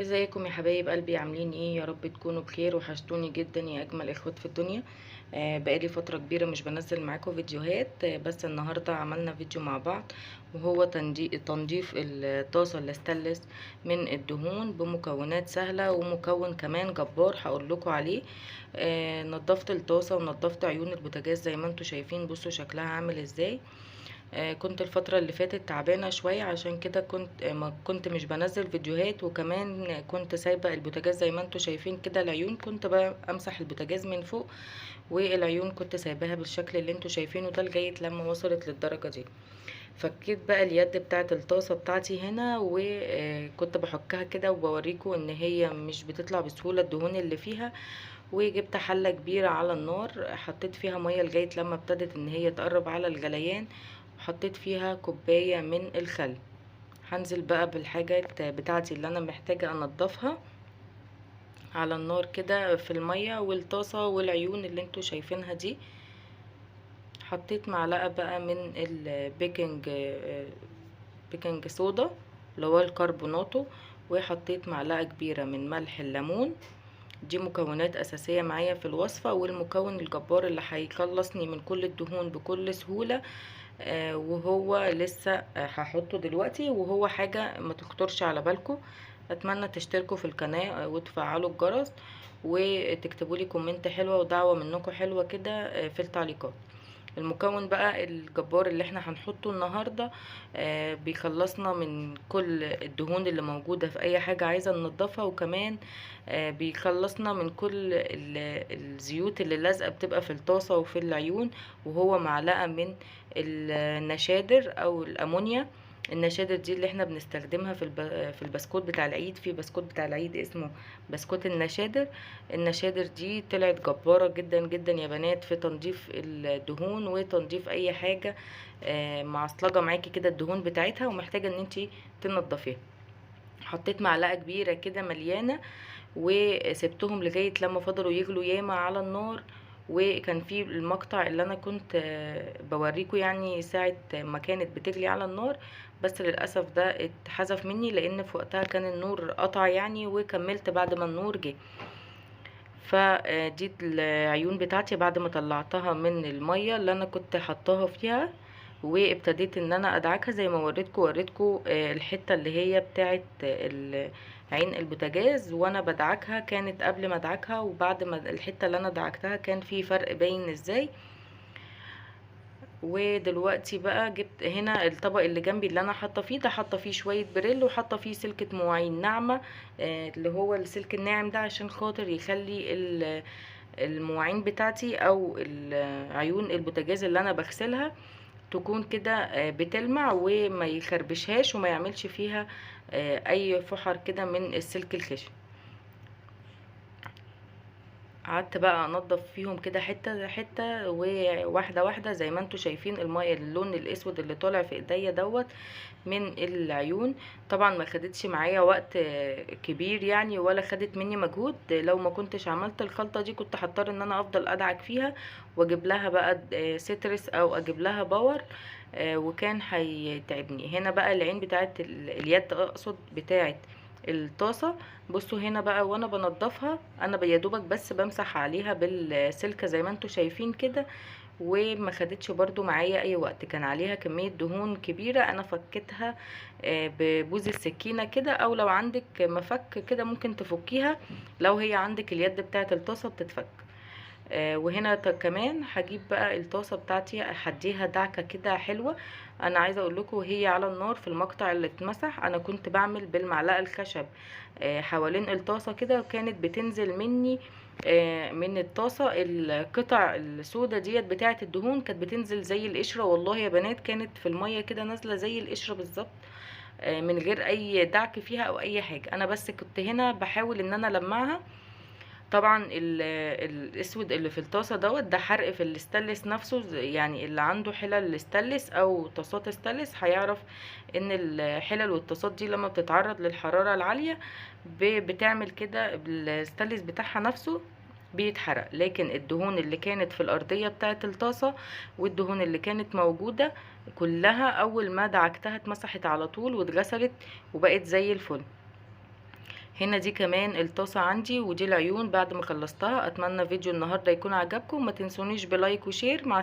ازيكم يا حبايب قلبي؟ عاملين ايه؟ يا رب تكونوا بخير. وحشتوني جدا يا اجمل اخوات في الدنيا. بقالي فترة كبيرة مش بنزل معاكم فيديوهات، بس النهاردة عملنا فيديو مع بعض، وهو تنظيف الطاسة الاستانلس من الدهون بمكونات سهلة ومكون كمان جبار هقول لكم عليه. نظفت الطاسة ونظفت عيون البوتاجاز زي ما انتم شايفين، بصوا شكلها عامل ازاي. كنت الفترة اللي فاتت تعبانة شوية، عشان كده ما كنت مش بنزل فيديوهات، وكمان كنت سايبة البوتاجاز زي ما انتم شايفين كده. العيون كنت بمسح البوتاجاز من فوق، والعيون كنت سايباها بالشكل اللي انتم شايفينه ده لغاية لما وصلت للدرجة دي. فكيت بقى اليد بتاعت الطاسة بتاعتي هنا، وكنت بحكها كده وبوريكم ان هي مش بتطلع بسهولة الدهون اللي فيها. وجبت حلة كبيرة على النار، حطيت فيها مية لغاية لما ابتدت ان هي تقرب على الغليان، وحطيت فيها كوباية من الخل. هنزل بقى بالحاجات بتاعتي اللي انا محتاجة انضفها على النار كده في المية، والطاسة والعيون اللي انتوا شايفينها دي. حطيت معلقة بقى من البيكنج بيكنج صودا اللي هو الكربوناتو، وحطيت معلقة كبيرة من ملح الليمون. دي مكونات أساسية معايا في الوصفة، والمكون الجبار اللي هيخلصني من كل الدهون بكل سهولة، وهو لسه هحطه دلوقتي، وهو حاجة ما تخطرش على بالكم. أتمنى تشتركوا في القناة وتفعلوا الجرس، وتكتبوا لي comment حلوة ودعوة منكم حلوة كده في التعليقات. المكون بقى الجبار اللي احنا هنحطه النهاردة، بيخلصنا من كل الدهون اللي موجودة في اي حاجة عايزة ننضفها، وكمان بيخلصنا من كل الزيوت اللي لازقة بتبقى في الطاسة وفي العيون، وهو معلقة من النشادر او الامونيا. النشادر دي اللي احنا بنستخدمها في البسكوت بتاع العيد، في بسكوت بتاع العيد اسمه بسكوت النشادر. النشادر دي طلعت جبارة جدا جدا يا بنات في تنظيف الدهون وتنظيف اي حاجة، معصلجة معاكي كده الدهون بتاعتها ومحتاجة ان انتي تنظفيها. حطيت معلقة كبيرة كده مليانة، وسبتهم لغاية لما فضلوا يغلوا ياما على النار. وكان في المقطع اللي انا كنت بوريكم ساعة ما كانت بتغلي على النار، بس للأسف ده اتحذف مني لان في وقتها كان النور قطع وكملت بعد ما النور جه. فدي العيون بتاعتي بعد ما طلعتها من المية اللي انا كنت حطاها فيها، وابتديت ان انا ادعكها زي ما وريتكم الحتة اللي هي بتاعت عين البوتاجاز وانا بدعكها، كانت قبل ما ادعكها وبعد ما الحتة اللي انا دعكتها كان في فرق باين ازاي. ودلوقتي بقى جبت هنا الطبق اللي جنبي اللي انا حاطه فيه ده، حاطه فيه شوية بريل وحاطه فيه سلكه مواعين ناعمة، اللي هو السلك الناعم ده عشان خاطر يخلي المواعين بتاعتي او عيون البوتاجاز اللي انا بغسلها تكون كده بتلمع وما يخربشهاش وما يعملش فيها اي فحر كده من السلك الخشن. قعدت بقى انضف فيهم كده حتة حتة وواحدة واحدة زي ما انتم شايفين. المية اللون الاسود اللي طالع في ايديا دوت من العيون، طبعا ما خدتش معايا وقت كبير ولا خدت مني مجهود. لو ما كنتش عملت الخلطة دي كنت هضطر ان انا افضل ادعك فيها واجيب لها بقى ستريس او اجيب لها power، وكان هيتعبني. هنا بقى العين بتاعت اليد اقصد بتاعت الطاسه، بصوا هنا بقى وانا بنضفها انا يا دوبك بس بمسح عليها بالسلكه زي ما انتم شايفين كده، وما خدتش برضو معايا اي وقت. كان عليها كمية دهون كبيرة انا فكتها ببوز السكينة كده، او لو عندك مفك كده ممكن تفكيها لو هي عندك اليد بتاعت الطاسه بتتفك. وهنا كمان هجيب بقى الطاسه بتاعتي هديها دعكه كده حلوة. انا عايزه اقول لكم وهي على النار في المقطع اللي اتمسح انا كنت بعمل بالمعلقه الخشب حوالين الطاسه كده، وكانت بتنزل مني من الطاسه القطع السودة ديت بتاعه الدهون، كانت بتنزل زي القشرة. والله يا بنات كانت في المية كده نازله زي القشرة بالظبط، من غير اي دعك فيها او اي حاجة. انا بس كنت هنا بحاول ان انا المعها. طبعا الاسود اللي في الطاسه دوت ده حرق في الاستانلس نفسه، اللي عنده حلل استانلس او طاسات استانلس هيعرف ان الحلل والطاسات دي لما بتتعرض للحرارة العالية بتعمل كده الاستانلس بتاعها نفسه بيتحرق. لكن الدهون اللي كانت في الارضية بتاعه الطاسه والدهون اللي كانت موجودة كلها اول ما دعكتها اتمسحت على طول واتغسلت وبقت زي الفل. هنا دي كمان الطاسة عندي، ودي العيون بعد ما خلصتها. اتمنى فيديو النهاردة يكون عجبكم، ما تنسونيش ب like و share. مع